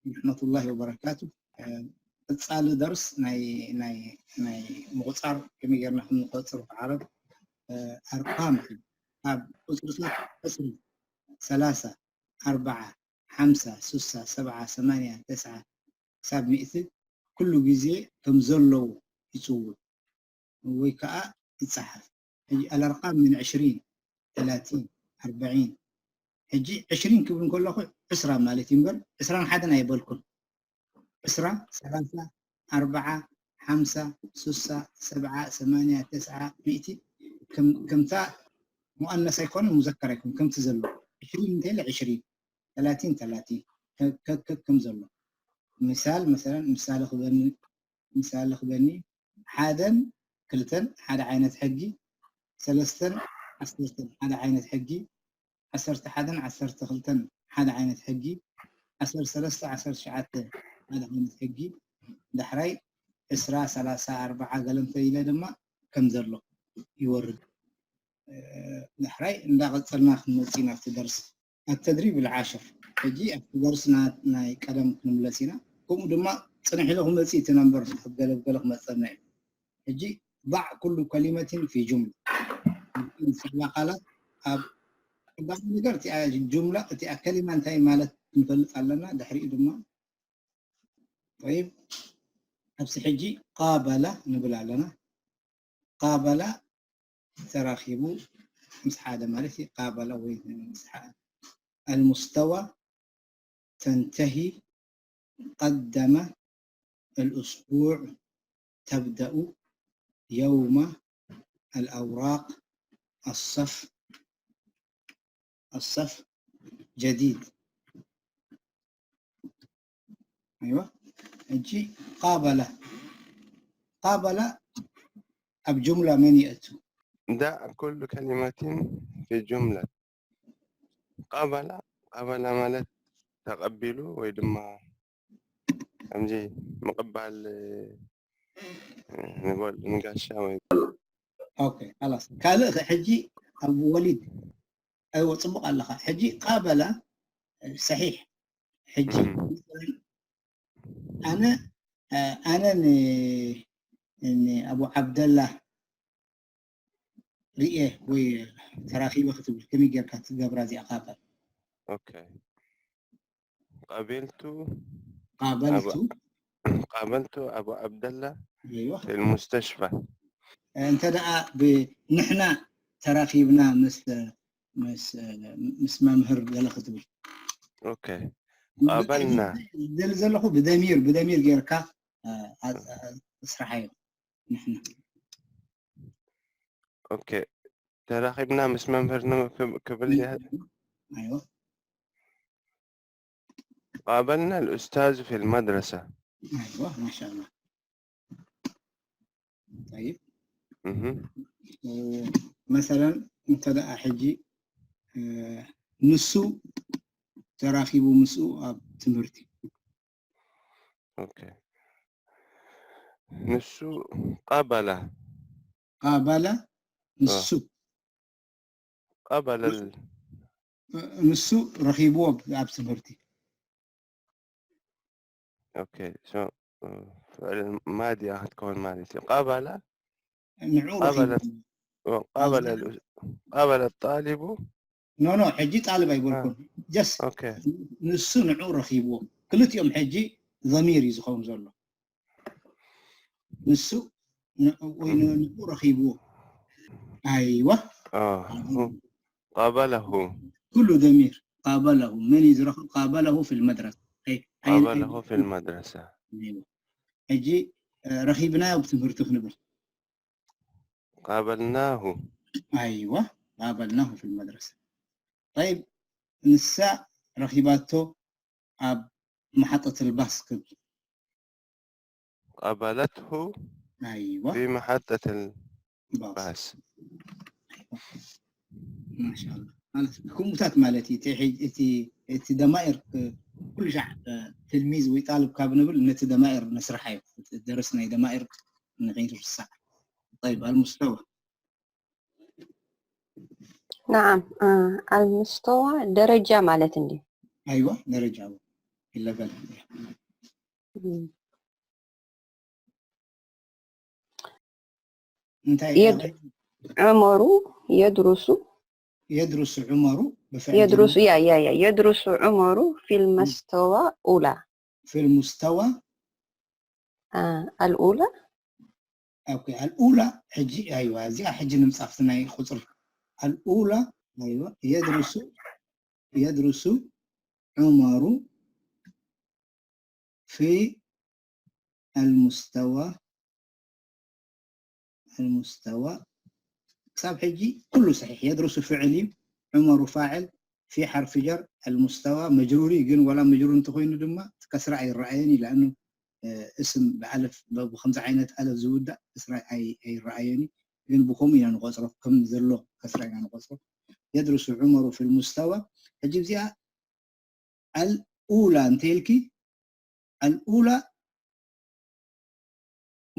ورحمة الله وبركاته. ቀፃሊ ደርስ ናይ ናይ ናይ ምቁፃር ከመይ ጌርና ከም ንቆፅር ብዓረብ ኣርቃም ካብ ቁፅርታት ዕስራ፣ ሰላሳ፣ ኣርባዓ፣ ሓምሳ፣ ስሳ፣ ሰብዓ፣ ሰማንያ፣ ተስዓ ክሳብ ሚእቲ ኩሉ ግዜ ከም ዘለዉ ይፅውዕ ወይ ከዓ ይፀሓፍ። ሕጂ ኣልኣርቃም ምን ዕሽሪን፣ ተላቲን፣ ኣርባዒን። ሕጂ ዕሽሪን ክብል እንከለኹ ዕስራ ማለት እዩ እምበር ዕስራን ሓደን ኣይበልኩን። ዕስራ፣ ሰላሳ፣ ኣርባዓ፣ ሓምሳ፣ ስሳ፣ ሰብዓ፣ ሰማንያ፣ ተስዓ፣ ሚእቲ ከምታ ሙኣነስ ኣይኮነ ሙዘከር ኣይኮነ ከምቲ ዘሎ ዕሽሪን እንተኢለ ዕሽሪን፣ ተላቲን ተላቲን ከከብ ከም ዘሎ ምሳል መሰለን ምሳሌ ክበኒ ምሳሌ ክበኒ ሓደን ክልተን ሓደ ዓይነት ሕጊ፣ ሰለስተን ዓሰርተን ሓደ ዓይነት ሕጊ፣ ዓሰርተ ሓደን ዓሰርተ ክልተን ሓደ ዓይነት ሕጊ፣ ዓሰርተ ሰለስተ ዓሰርተ ትሽዓተ ሓደ ዓይነት ሕጊ፣ ዳሕራይ ዕስራ ሰላሳ ኣርባዓ ገለ እንተ ኢለ ድማ ከም ዘሎ ይወርድ። ዳሕራይ እንዳቐጸልና ክንመጽእ ኢና ኣብቲ ደርሲ። ኣተድሪብ ልዓሽር። ሕጂ ኣብቲ ደርሲ ናይ ቀደም ክንምለስ ኢና። ከምኡ ድማ ጽንሕ ኢሉ ክመጽእ እቲ ነምበር ገለ ገለ ክመጸና እዩ። ሕጂ ضع كل كلمة في جملة። ሰብዓ ቃላት ኣብ ቀዳማይ ነገር እቲኣ ጁምላ እቲኣ ከሊማ እንታይ ማለት ክንፈልጥ ኣለና። ድሕሪኡ ድማ طيب ኣብዚ ሕጂ ቃበላ ንብል ኣለና። ቃበላ ተራኺቡ ምስ ሓደ ማለት እዩ። ቃበላ ወይ ምስ ሓደ المستوى تنتهي قدم الأسبوع تبدأ يوم الأوراق الصف الصف جديد أيوة ሕጂ ቃበለ ቃበለ ኣብ ጁምላ መን ይእቱ ضع كل كلمة في جملة ቃበላ ቃበላ ማለት ተቐቢሉ ወይ ድማ ከምዚ ምቕባል ንበል ንጋሻ ወይ ኦኬ خلاص ካልእ ሕጂ ኣብ ወሊድ ኣይወ ፅቡቕ ኣለኻ ሕጂ ቃበላ ሰሒሕ ሕጂ ኣነ ኣነ ንኣቡ ዓብደላ ርኤ ወይ ተራኺበ ክትብል ከመይ ጌርካ ትገብራ እዚኣ ቃበል ኦኬ قابلت قابلت قابلت أبو عبد الله أيوة في المستشفى እንተ ደኣ ብንሕና ተራኺብና ምስ ምስ ምስ መምህር ገለ ክትብል ኦኬ قابلنا ዝደሊ ዘለኹ ብደሚር ብደሚር ጌርካ ስራሓዮ ንሕና ኦኬ ተራኺብና ምስ መምህር ክብል ኣይዋ قابلنا الأستاذ في المدرسة ኣይዋ ማሻላ طيب مهم. መሰለን እንተ ደኣ ሕጂ ንሱ ተራኺቡ ምስኡ ኣብ ትምህርቲ ኦኬ ንሱ قابل قابل ንሱ قابل ال... ንሱ ረኺብዎ ኣብ ትምህርቲ ኦኬ so ፍዕል ማድያ ክትከውን ማለት እዩ قابل ንዑ قابل ረኺብዎ قابل ال... قابل الطالب ኖ ኖ ሕጂ ጣልብ ኣይበልኩን just ኦኬ ንሱ ንዑ ረኺብዎ ክልቲኦም ሕጂ ضمير እዩ ዝኸውን ዘሎ ንሱ ንዑ ወይ ንዑ ረኺብዎ ኣይዋ اه هو قابله ኩሉ ضمير قابله መን እዩ ዝረኽብ قابله في المدرسة قابله في المدرسة ሕጂ ረኺብናዮ ብትምህርቲ ክንብል قابلناه أيوة قابلناه في المدرسة طيب ንሳ ረኺባቶ ኣብ محطة الباص ክብል قابلته أيوة في محطة باص الباص ማሻላ ማለት ከምኡታት ማለት እዩ እቲ ሕጂ- እቲ እቲ ደማኢር ክ- ኩሉ ሻዕ እ፣ ትልሚዝ ወይ ጣልብ ካብ ንብል ነቲ ደማኢር ነስርሓ እዩ እቲ ደርስ ናይ ደማኢር ንኸይንርሳዕ طيب المستوى نعم آه، المستوى ደረጃ ማለት እንዲ أيوة ደረጃ eleven. እም። እንታይ የድ- ዑመሩ የድሩሱ የድሩሱ ዑመሩ ብፍዕል የድሩሱ ጀሚሩ ያ ያ ያ የድሩሱ ዑመሩ ፊል መስተዋ ኡላ في المستوى አ፣ አልኡላ ኦኬ الأولى ሕጂ ኣይዋ እዚኣ ሕጂ ንምጻፍቲ ናይ ቁጽር الأولى ኣይዋ يدرس يدرس عمر في المستوى المستوى ክሳብ ሕጂ ኩሉ صحيح يدرس فعل እዩ عمر فاعل في حرف جر المستوى مجرور እዩ ግን ولا مجرور እንተኮይኑ ድማ ከስራ ኣይረኣየን እዩ لأنه اسم ብألف ብከምዚ ዓይነት ألف ዝውዳእ ከስራ ኣይረኣየን እዩ ግን ብከምኡ ኢና ንቆፅሮ ከም ዘሎ ከስራ ኢና ንቆፅሮ يدرس عمر في المستوى ሕጂ እዚኣ الأولى እንተ ኢልኪ الأولى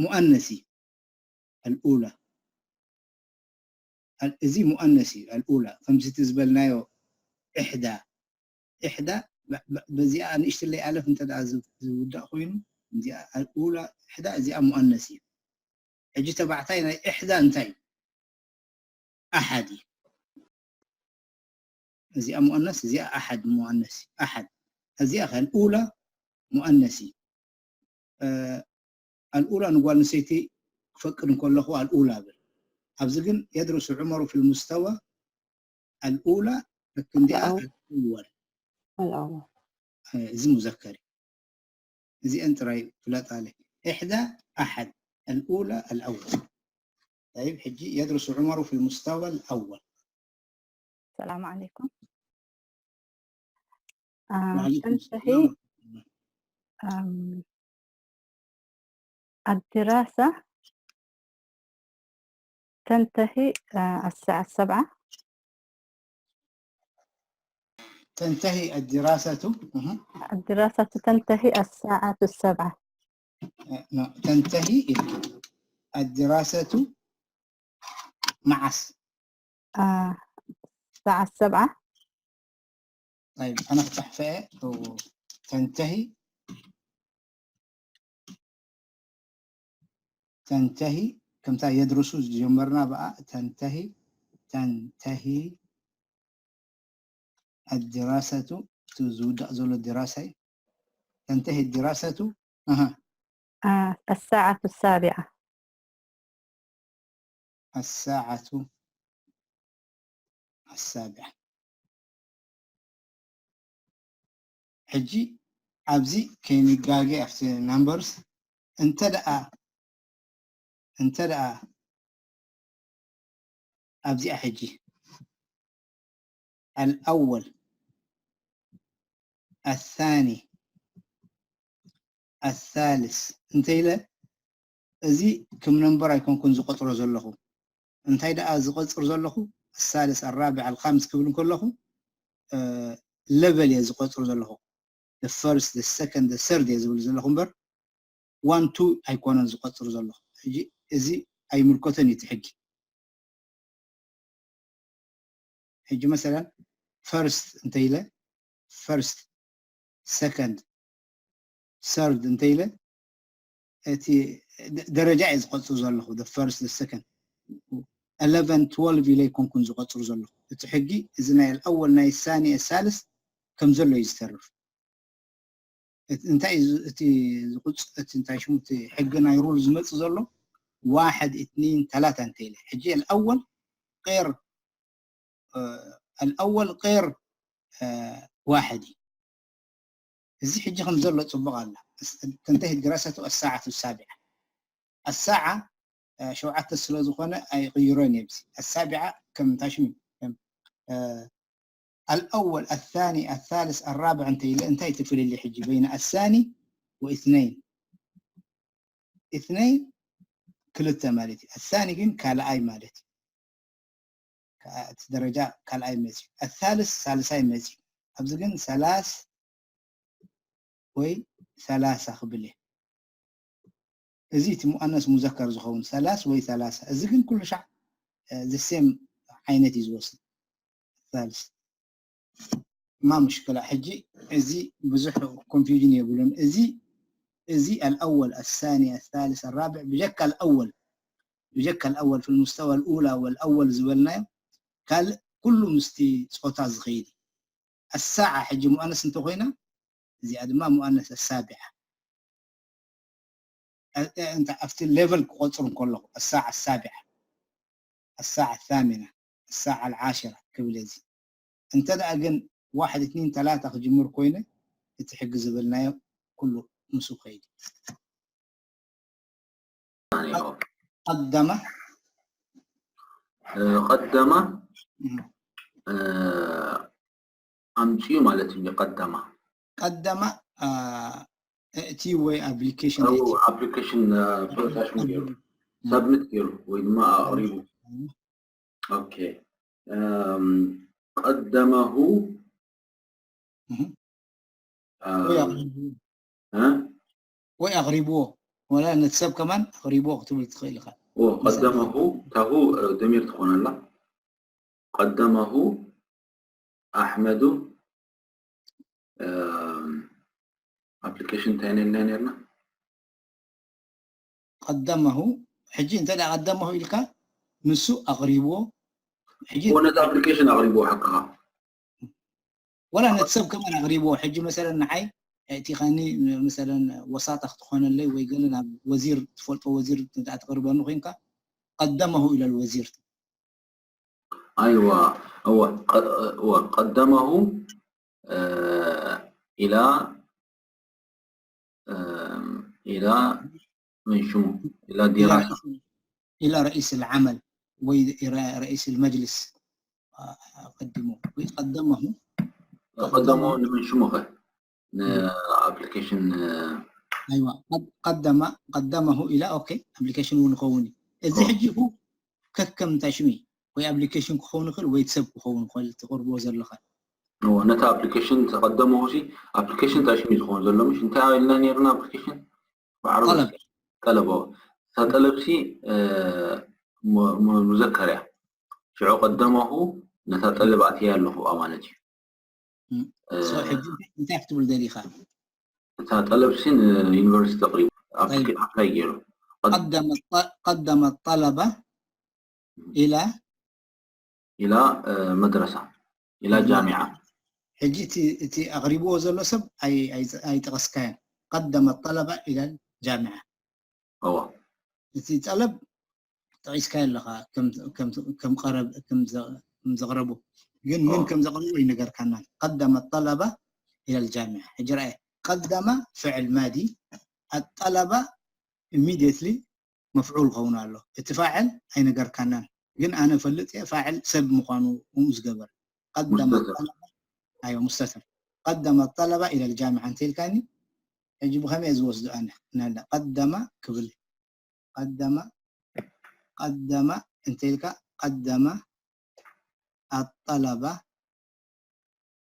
مؤنث እዩ الأولى እዚ مؤنث እዩ الأولى ከምዚ እቲ ዝበልናዮ إحدى إحدى በዚኣ ንእሽትለይ ألف እንተ ዝውዳእ ኮይኑ እዚኣ الأولى إحدى እዚኣ مؤنث እዩ ሕጂ ተባዕታይ ናይ إحدى እንታይ እዩ أحد እዩ እዚኣ مؤنث እዚኣ أحد مؤنث أحد እዚኣ ከ الأولى مؤنث እዩ الأولى ንጓል ኣንስተይቲ ክፈቅድ እንከለኹ الأولى ብል ኣብዚ ግን يدرس عمر في المستوى الأولى ልክ እንዲኣ الأول እዚ مذكر እዩ እዚአን ጥራይ ፍለጣለ إحدى أحد الأولى الأول طيب ሕጂ يدرس عمر في المستوى الأول السلام عليكم وعليكم تنتهي السلام الدراسة تنتهي الساعة السبعة تنتهي الدراسة الدراسة تنتهي الساعة السبعة تنتهي الدراسة معس آه الساعة السبعة طيب أنا أفتح فيها تنتهي تنتهي ከምታ يدرس ዝጀመርና ብኣ تنتهي تنتهي الدراسة ዝውዳእ ዘሎ ድራሳይ تنتهي الدراسة أها آه الساعة السابعة الساعة السابعة ሕጂ ኣብዚ ከይንጋገ ኣብቲ numbers እንተ ደኣ እንተ ደኣ ኣብዚኣ ሕጂ الأول الثاني الثالث እንተ ኢለ እዚ ከም number ኣይኮንኩን ዝቆፅሮ ዘለኹ እንታይ ደኣ ዝቆፅር ዘለኹ الثالث الرابع الخامس ክብል እንከለኹ level እየ ዝቆፅር ዘለኹ the first the second the third እየ ዝብል ዘለኹ እምበር one two ኣይኮነን ዝቆፅር ዘለኹ ሕጂ እዚ ኣይምልከቶን እዩ እቲ ሕጊ ሕጂ مثلا first እንተ ኢለ first second third እንተ ኢለ እቲ ደረጃ እየ ዝቆፅር ዘለኹ the first the second eleven twelve ኢለ ኣይኮንኩን ዝቆፅር ዘለኹ እቲ ሕጊ እዚ ናይ الأول ናይ الثاني الثالث ከም ዘሎ እዩ ዝተርፍ እንታይ እዩ እቲ ዝቁፅ እቲ እንታይ ሽሙ እቲ ሕጊ ናይ rule ዝመፅእ ዘሎ واحد اثنين ثلاثة እንተ ኢለ ሕጂ الأول غير الأول غير واحد እዩ እዚ ሕጂ ከም ዘሎ ፅቡቅ ኣላ تنتهي الدراسة الساعة السابعة الساعة ሸውዓተ ስለ ዝኾነ ኣይቕይሮን እየ ኣብዚ السابعة ከም እንታይ ሽሙ الأول الثاني الثالث الرابع እንተ ኢለ እንታይ ትፍልልይ ሕጂ بين الثاني واثنين اثنين ክልተ ማለት እዩ الثاني ግን ካልኣይ ማለት እዩ እቲ ደረጃ ካልኣይ መፅዩ الثالث ሳልሳይ መፅዩ ኣብዚ ግን ሰላስ ወይ ሰላሳ ክብል እየ እዚ እቲ مؤنث مذكر ዝኸውን ሰላስ ወይ ሰላሳ እዚ ግን ኩሉ ሻዕ the same ዓይነት እዩ ዝወስድ الثالث ما مشكلة. ሕጂ እዚ ብዙሕ ኮንፊውዥን የብሉን። እዚ እዚ الأول الثاني الثالث الرابع ብጀካ الأول ብጀካ الأول في المستوى الأولى والأول ዝበልናዮ ካልእ ኩሉ ምስቲ ጾታ ዝኸይድ። الساعة ሕጂ ሙኣነስ እንተኾይና እዚኣ ድማ ሙኣነስ السابعة። እ- እ- እንተ ኣብቲ ሌቨል ክቆፅር እንከለኹ الساعة السابعة الساعة الثامنة الساعة العاشرة ክብል እዚ። እንተ ደኣ ግን ዋሕድ እትኒን ተላታ ክጅምር ኮይነ እቲ ሕጊ ዝበልናዮ ኩሉ ምስኡ ከይድ። ቀደመ ቀደመ ኣምፅኡ ማለት እዩ። ቀደማ ቀደማ እቲ ወይ ኣፕሊኬሽን ኣፕሊኬሽን ፕሮሰስ ገይሩ ሰብሚት ገይሩ ወይ ድማ ኣቕሪቡ። ኦኬ ቀደመሁ ወይ ኣቕሪብዎ ወላ ነቲ ሰብ ከማን ኣቕሪብዎ ክትብል ትኽእል ኢኻ። ቀደመሁ ታሁ ደሚር ትኾነላ። ቀደመሁ ኣሕመዱ ኣፕሊኬሽን እንታይ ነልና ነርና? ቀደመሁ ሕጂ እንተ ደኣ ቀደመሁ ኢልካ ንሱ ኣቕሪብዎ። ሕጂ ነቲ ኣፕሊኬሽን ኣቕሪብዎ ሓቅኻ ወላ ነቲ ሰብ ከማን ኣቕሪብዎ። ሕጂ መሰለን ንዓይ እቲ ኸኒ መሰለን ወሳጣ ክትኾነለይ ወይ ገለ ናብ ወዚር ትፈልጦ ወዚር እንተ ትቕርበኒ ኮይንካ ቀደመሁ ኢለ ወዚር ኣይዋ እወ ቀደመሁ ኢላ ኢላ ምን ሽሙ ኢላ ዲራሳ ኢላ رئيس العمل ወይ رئيس المجلس ቀድሞ ወይ ቀደመሁ ቀደመሁ ንምን ሽሙ ኸ ንኣፕሊኬሽን ኣይዋ ቀደመ ቀደመሁ ኢላ ኦኬ ኣፕሊኬሽን እውን ይኸውን እዩ። እዚ ሕጂ ከከም እንታይ ሽሙ ወይ ኣፕሊኬሽን ክኸውን ይኽእል ወይ ሰብ ክኸውን ይኽእል ትቕርቦ ዘለኻ ነቲ ኣፕሊኬሽን ተቀደመ ሲ ኣፕሊኬሽን እንታይ ሽም ዝኸውን ዘሎ ምሽ እንታይ ኢልና ነርና ኣፕሊኬሽን ብዓረብ ጠለብ ጠለብ እታ ጠለብ ሲ ሙዘከር እያ ሽዑ ቀደመሁ ነታ ጠለብ ኣትያ ኣለኹ ማለት እዩ እንታይ ክትብል ደሊኻ እታ ጠለብ ሲ ንዩኒቨርሲቲ ኣቅሪቡ ኣፕላይ ገይሩ ቀደመ ጠለበ ኢላ ኢላ መድረሳ ኢላ ጃሚዓ ሕጂ እቲ ኣቕሪብዎ ዘሎ ሰብ ኣይጠቐስካዮን ቀደመ ጠለባ ኢላ ጃሚዓ እዋ እቲ ጠለብ ጠቒስካዮ ኣለኻ ከም ቀረብ ከም ዘቕረቡ ግን ምን ከም ዘቕረቡ ኣይነገርካናን ቀደመ ጠለባ ኢላ ጃሚዓ ሕጂ ረኣየ ቀደመ ፍዕል ማዲ ኣጠለባ ኢሚድየትሊ መፍዑል ክኸውን ኣሎ እቲ ፋዕል ኣይነገርካናን ግን ኣነ ፈልጥ እየ ፋዕል ሰብ ምዃኑ ከምኡ ዝገበር ቀደመ ጠለባ ኣዮ ሙስተትር ቀደመ ጠለባ ኢለ ልጃምዓ እንተኢልካኒ ሕጂ ብኸመይ ዝወስዱ ኣነ ናለ ቀደመ ክብል ቀደመ ቀደመ እንተኢልካ ቀደመ ኣጠለባ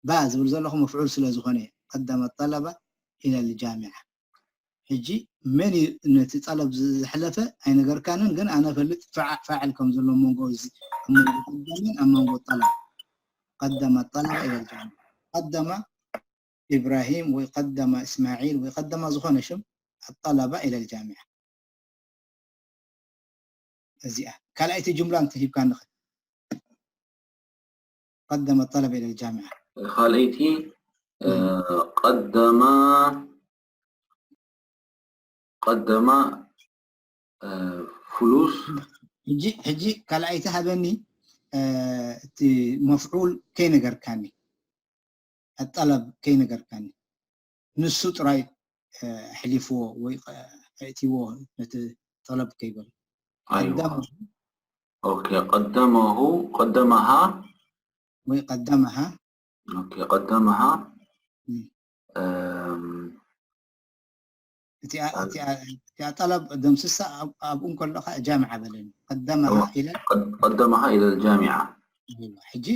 ባ ዝብል ዘለኹ መፍዑል ስለ ዝኾነ ቀደመ ጠለባ ኢለ ልጃምዓ ሕጂ መን እዩ ነቲ ጠለብ ዘሕለፈ ኣይነገርካንን ግን ኣነ ፈልጥ ፋዕል ከም ዘሎ መንጎ እዚ ኣብ መንጎ ቀደመን ኣብ መንጎ ጠለብ ቀደመ ጠለባ ኢለ ልጃምዓ ቀደመ ኢብራሂም ወይ ቀደመ እስማዒል ወይ ቀደመ ዝኾነ ሽም ኣጠለባ ኢለ ልጃምዓ እዚኣ ካልኣይቲ ጅምላ እንተሂብካ ንኽእል ቀደመ ጠለብ ኢለ ልጃምዓ ካልኣይቲ ቀደማ ቀደማ ፍሉስ ሕጂ ሕጂ ካልኣይቲ ሃበኒ እቲ መፍዑል ከይነገርካኒ ጠለብ ከይነገርካኒ ንሱ ጥራይ ኣሕሊፍዎ ወይ ኣእትይዎ ነቲ ጠለብ ከይበል ቀደመሁ ቀደመሃ ወይ ቀደመሃ ቀደመሃ እቲኣ ጠለብ ደምስሳ ኣብኡ እንከለኻ ጃምዓ በለኒ ቀደመሃ ኢለ ቀደመሃ ኢለ ጃሚዓ ሕጂ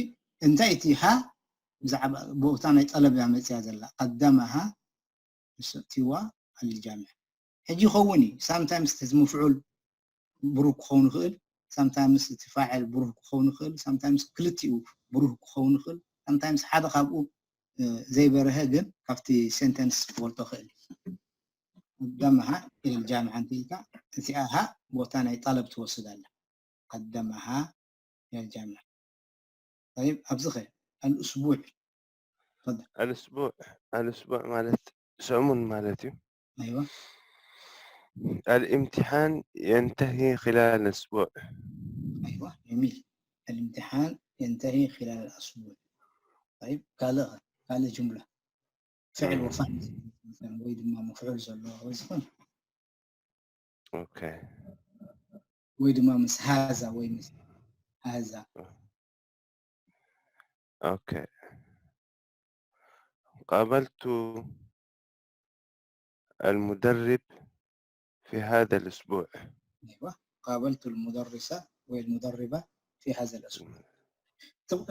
እንታይ እቲ ሃ ብዛዕባ ቦታ ናይ ጠለብ እያ መፅያ ዘላ ቀደመሃ ንሱ እቲዋ ኣልጃምዕ ሕጂ ይኸውን እዩ ሳምታይምስ እቲ ምፍዑል ብሩህ ክኸውን ይኽእል ሳምታይምስ እቲ ፋዕል ብሩህ ክኸውን ይኽእል ሳምታይምስ ክልቲኡ ብሩህ ክኸውን ይኽእል ሳምታይምስ ሓደ ካብኡ ዘይበረሀ ግን ካብቲ ሴንተንስ ክፈልጦ ክእል። قدمها إلى الجامعة እንተ ኢልካ እቲኣ ሃ ቦታ ናይ ጠለብ ትወስድ ኣላ። قدمها إلى الجامعة. طيب ኣብዚ ኸ الأسبوع. تفضل. الأسبوع الأسبوع ማለት ሰሙን ማለት እዩ። أيوة. الامتحان ينتهي خلال أسبوع. أيوة جميل. الامتحان ينتهي خلال أسبوع. طيب ካልእ ካልእ ጁምላ ፍዕል مم. ወፋዕል ወይ ድማ መፍዑል ዘለዎ ወይ ዝኾነ أوكي. ወይ ድማ ምስ هذا ወይ ምስ هذا. أوكي. قابلت المدرب في هذا الأسبوع. أيوة. قابلت المدرسة ወይ المدربة في هذا الأسبوع.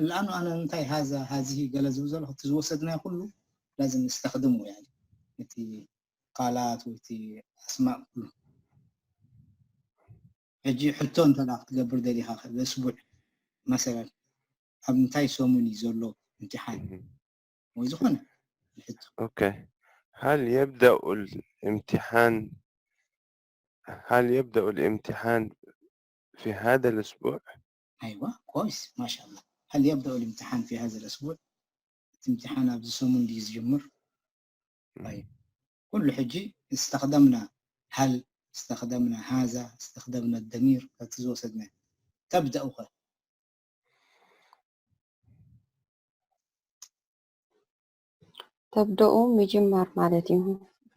الآن ኣነ እንታይ هذا هذه ገለ ዝብል ዘለኹ እቲ ዝወሰድናዮ ኩሉ لازم نستخدمه يعني እቲ ቃላት ወይ እቲ ኣስማእ ኩሉ። ሕጂ ሕቶ እንተ ክትገብር ደሊኻ ብእስቡዕ መሰለን ኣብ እንታይ ሰሙን እዩ ዘሎ እምትሓን ወይ ዝኾነ ሕቶ። أوكي. هل يبدأ الامتحان هل يبدأ الامتحان في هذا الأسبوع؟ أيوة كويس ما شاء الله. هل يبدأ الامتحان في هذا الأسبوع؟ امتحان ኣብዚ ሰሙን ድዩ ዝጅምር? طيب. ኩሉ ሕጂ استخدمنا هل استخدمنا هذا استخدمنا الضمير እቲ ዝወሰድና تبدأ ኸ تبدأ ምጅማር ማለት እዩ።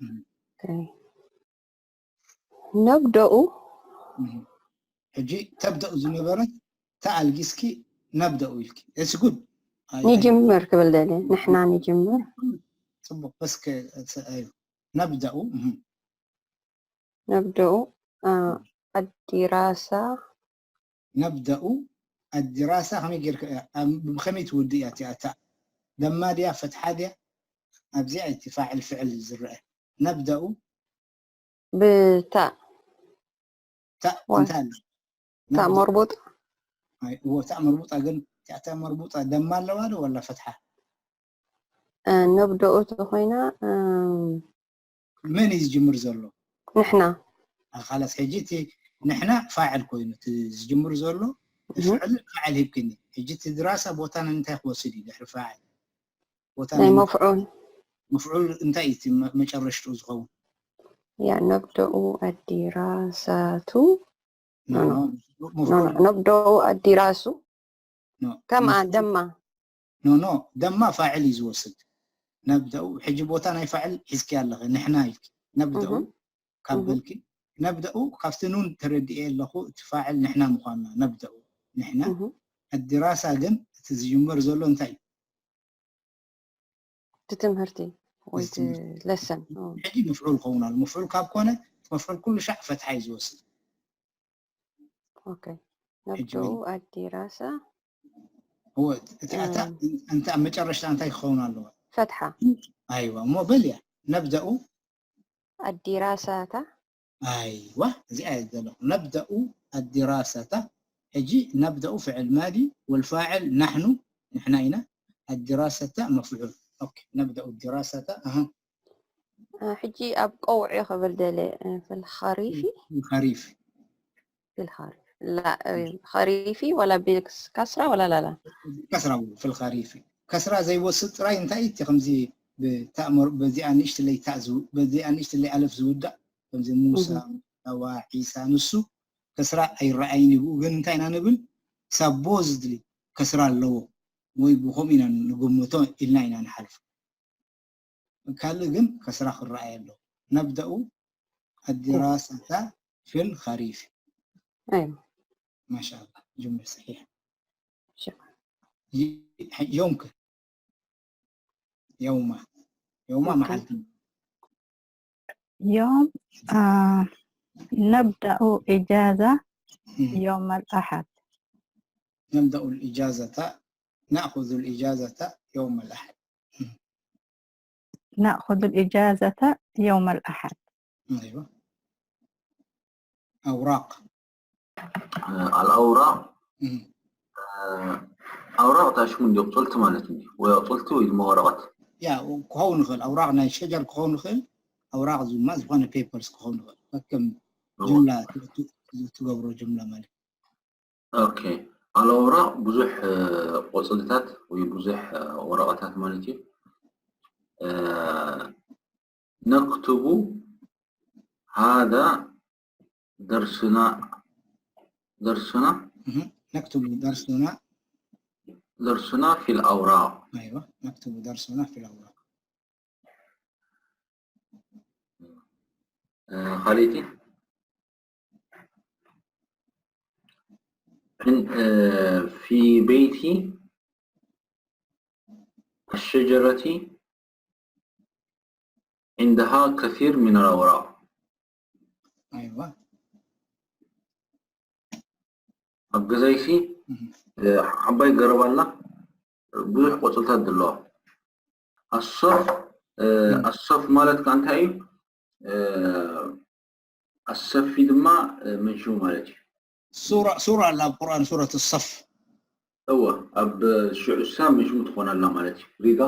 እም። Okay. نبدأ እም። ሕጂ تبدأ ዝነበረት ተኣልጊስኪ نبدأ ኢልኪ it's good. ንጅምር ክብል ደልየ ንሕና ንጅምር ፅቡቅ በስ እዩ نبدأ እም። نبدأ آه، الدراسة نبدأ الدراسة ከመይ ጌርካ ብከመይ ትውድእ እያ እቲኣ እታ ደማ ድያ ፈትሓ ድያ ኣብዚኣ እቲ ፋዕል ፍዕል ዝረአ نبدأ ብታእ ታእ ዋይ። እንታይ ኣላ ታእ መርቡጥ እዎ ታእ መርቡጣ ግን እታ መርቡጣ ደማ ኣለዋ ዶ ወላ ፈትሓ ነብደኡ ተኮይና መን እዩ ዝጅምር ዘሎ ንሕና ካላስ ሕጂ እቲ ንሕና ፋዕል ኮይኑ እቲ ዝጅምር ዘሎ ፍዕል ፋዕል ሂብክኒ ሕጂ እቲ ድራሳ ቦታ ንምንታይ ክወስድ እዩ ድሕሪ ፋዕል ቦታ ናይ መፍዑል መፍዑል እንታይ እዩ እቲ መጨረሽትኡ ዝኸውን ያ ነብደኡ ኣዲራሳቱ ነብደኡ ኣዲራሱ ከምኣ ደማ ኖ ኖ ደማ ፋዕል እዩ ዝወስድ ነብደኡ ሕጂ ቦታ ናይ ፋዕል ሒዝኪ ኣለኸ ንሕና ኢልኪ ነብደኡ ካብ በልኪ ነብደኡ ካብቲ ኑን ተረድኤ ኣለኹ እቲ ፋዕል ንሕና ምዃንና ነብደኡ ንሕና ኣዲራሳ ግን እቲ ዝጅመር ዘሎ እንታይ እዩ እቲ ትምህርቲ ወይ lesson ሕጂ መፍዑል ክኸውን ኣሎ መፍዑል ካብ ኮነ መፍዑል ኩሉ ሻዕ ፈትሓ እዩ ዝወስድ ነብደኡ ኣዲራሳ እታ ኣብ መጨረሽታ እንታይ ክኸውን ኣለዎ ፈትሓ ኣይዋ እሞ በል እያ ነብደኡ ኣዲራሳታ ኣይዋ እዚኣ እየ ዘለኹ ነብደኡ ኣዲራሳታ ሕጂ ነብደኡ ፍዕል ማዲ ወልፋዕል ናሕኑ ንሕና ኢና ኣዲራሰታ መፍዑል ነብደኡ ዲራሰታ ሕጂ ኣብ ቀውዒ ክብል ደለ ፈልኻሪፊ ኸሪፍ ፈልኻሪፍ ኸሪፊ ወላ ብከስራ ወላ ላላ ከስራ ፈልኻሪፊ ከስራ ዘይወስድ ጥራይ እንታይ እቲ ከምዚ በዚኣ ንእሽትለይ በዚኣ ንእሽትለይ ኣለፍ ዝውዳእ ከምዚ ሙሳ ሙሳዋ ዒሳ ንሱ ከስራ ኣይረኣይን ይብኡ ግን እንታይ ኢና ንብል ሳቦዝድሊ ከስራ ኣለዎ ወይ ብከምኡ ኢና ንግምቶ ኢልና ኢና ንሓልፎ ካልእ ግን ከስራ ክረኣይ ኣለዎ ነብደኡ ኣዲራሳታ ፊል ኸሪፍ أيوة ما شاء الله جملة صحيحة شكرا يومك يوم يوم أوكي. محل يوم آه نبدأ إجازة يوم الأحد نبدأ الإجازة نأخذ الإجازة يوم الأحد نأخذ الإجازة يوم الأحد أيوة أوراق الأوراق مم. ኣውራቕ ታሽሙ እንዲ ቁፅልቲ ማለት እዩ ወይ ኣቁፅልቲ ወይ ድማ ወረቐት ያ ክኸውን ይኽእል፣ ኣውራቕ ናይ ሸጀር ክኸውን ይኽእል፣ ኣውራቕ ድማ ዝኾነ ፔፐርስ ክኸውን ይኽእል። ከከም ጅምላ ትገብሮ ጅምላ ማለት። ኦኬ፣ ኣል ኣውራቕ ብዙሕ ቆጽልታት ወይ ብዙሕ ወረቐታት ማለት እዩ። ነክቱቡ ሃዛ ደርሱና ደርሱና ነክቱቡ ደርሱና ደርሱና ፊል ኣውራቕ ኣይዋ ነክቱቡ ደርሱና ፊል ኣውራቕ ካልእቲ في بيتي الشجرة عندها كثير من الأوراق. ኣይዋ ኣብ ገዛይሲ ዓባይ ገረብ ኣላ፣ ብዙሕ ቆፅልታት ዘለዋ። ኣሶፍ ኣሶፍ ማለት ከዓ እንታይ እዩ? ኣሰፊ ድማ መንሽው ማለት እዩ። ሱራ ሱራ ኣላ ኣብ ቁርኣን ሱረት ሰፍ እወ ኣብ ሽዑሳ መንሽው ትኾን ኣላ ማለት እዩ። ሪጋ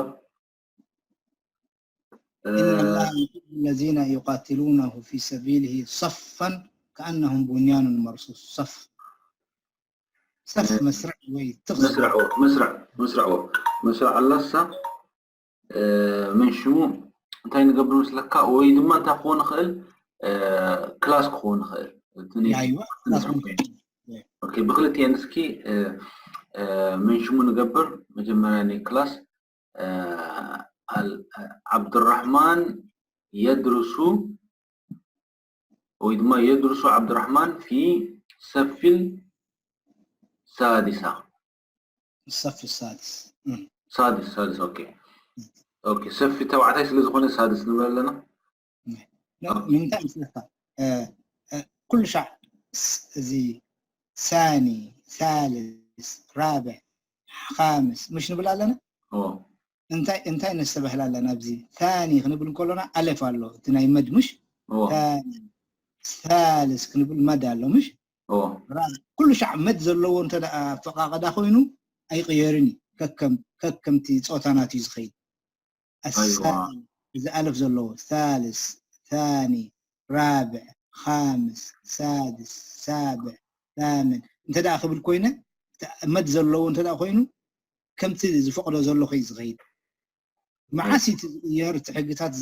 إن الله يحب الذين يقاتلونه في سبيله صفا كأنهم بنيان مرصوص. صف صف መስርዕ ወይ ትኽ መስርዕ መስርዕ መስርዕ መስርዕ ኣላሳ መንሽሙ እንታይ ንገብር መስለካ? ወይ ድማ እንታይ ክኸውን ይኽእል? ክላስ ክኸውን ይኽእል። ያይዋ ክላስ ክኸውን ይኽእል። ብክልቲኤን እስኪ መንሽሙ ንገብር። መጀመርያ ናይ ክላስ ዓብዱራሕማን የድርሱ ወይ ድማ የድርሱ ዓብዱራሕማን ፊ ሰፊል ሳዲሳ الصف السادس ሳድስ ሳድስ ኦኬ ኦኬ ሰፊ ተባዕታይ ስለ ዝኾነ ሳድስ ንብል ኣለና። ንምንታይ ምስለካ ኩሉ ሻዕ እዚ ሳኒ ሳልስ ራብዕ ሓምስ ምሽ ንብል ኣለና። እንታይ እንታይ ነስተባህል ኣለና ኣብዚ ታኒ ክንብል እንከሎና ኣለፍ ኣሎ እቲ ናይ መድ ምሽ ታኒ ሳልስ ክንብል መድ ኣሎ ምሽ ኩሉ ሻዕ መድ ዘለዎ እንተ ኣፈቃቀዳ ኮይኑ ኣይቅየርን እዩ። ከከም ከከምቲ ፆታ ናት እዩ ዝኸይድ። ኣሳ እዚ ኣለፍ ዘለዎ ሳልስ ታኒ ራብዕ ኻምስ ሳድስ ሳብዕ ታምን እንተ ደኣ ክብል ኮይነ መድ ዘለዎ እንተ ደኣ ኮይኑ ከምቲ ዝፈቅዶ ዘሎ ከይ ዝኸይድ መዓስ እቲ ዝቅየር እቲ ሕግታት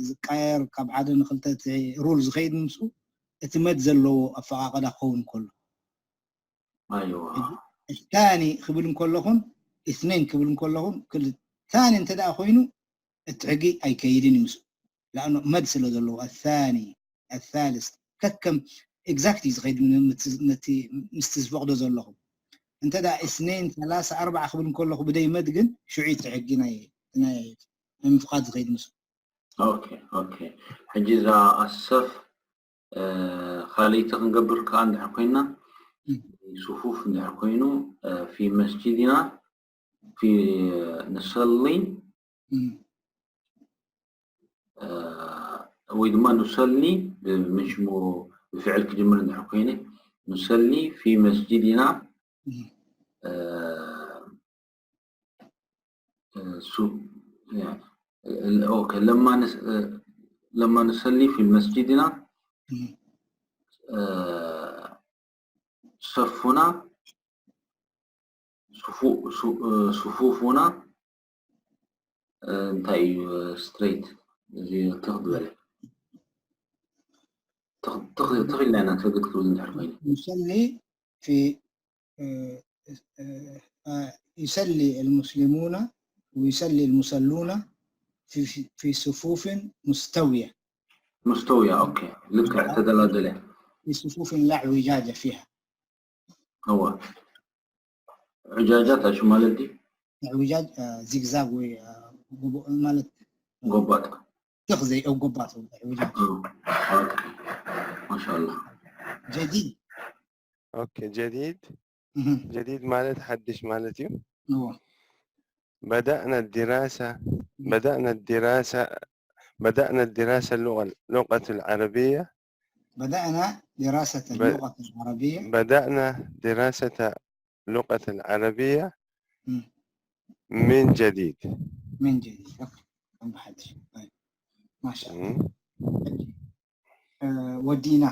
ዝቃየር ካብ ሓደ ንክልተ እቲ ሩል ዝኸይድ ምስኡ እቲ መድ ዘለዎ ኣፈቃቀዳ ክኸውን ከሎ ኣይዋ ታኒ ክብል እንከለኹን ኢስነይን ክብል እንከለኹን ክል ታኒ እንተ ደኣ ኮይኑ እቲ ሕጊ ኣይከይድን እዩ ምስኡ ለኣኖ መድ ስለ ዘለዎ ኣታኒ ኣታልስ ከከም ኤግዛክት እዩ ዝኸይድ ምስቲ ዝፈቅዶ ዘለኹም እንተ ደኣ ኢስነይን ሰላሳ ኣርባዓ ክብል እንከለኹ ብደይ መድ ግን ሽዑ እቲ ሕጊ ናይ ናይ ምፍቃድ ዝኸይድ ምስኡ ኦኬ ኦኬ ሕጂ እዛ ኣሰፍ ካልእቲ ክንገብር ከዓ እንድሕር ኮይና ሱፉፍ እንድሕር ኮይኑ ፊ መስጂድና ፊ ንሰሊ ወይ ድማ ንሰሊ ብምሽሙ ብፍዕል ክጅምር እንድሕር ኮይነ ንሰሊ ፊ መስጂድና لما نصلي في مسجدنا صفنا صفوفنا እንታይ እዩ ስትሬት እዚ ትኽ ዝበለ ትኽ ኢልና ኢና ንሰግድ ክብል እንድሕር ኮይኑ نصلي في يصلي المسلمون ويصلي المصلون في في صفوف مستوية. مستوية، أوكي. ልክዕ ተደላደለ። في صفوف لا اعوجاج فيها. هو عجاجات شو ማለት دي؟ اعوجاج زيغزاغ ወይ ማለት ጎባጥ ትኽ ዘይ او ጎባጥ اعوجاج. ما شاء الله. جديد. اوكي جديد. جديد ማለት ሓድሽ ማለት እዩ። بدأنا الدراسة بدأنا الدراسة بدأنا الدراسة اللغة اللغة العربية بدأنا دراسة اللغة العربية بدأنا دراسة اللغة العربية من جديد. من جديد. ብሓድሽ ማሻ ወዲና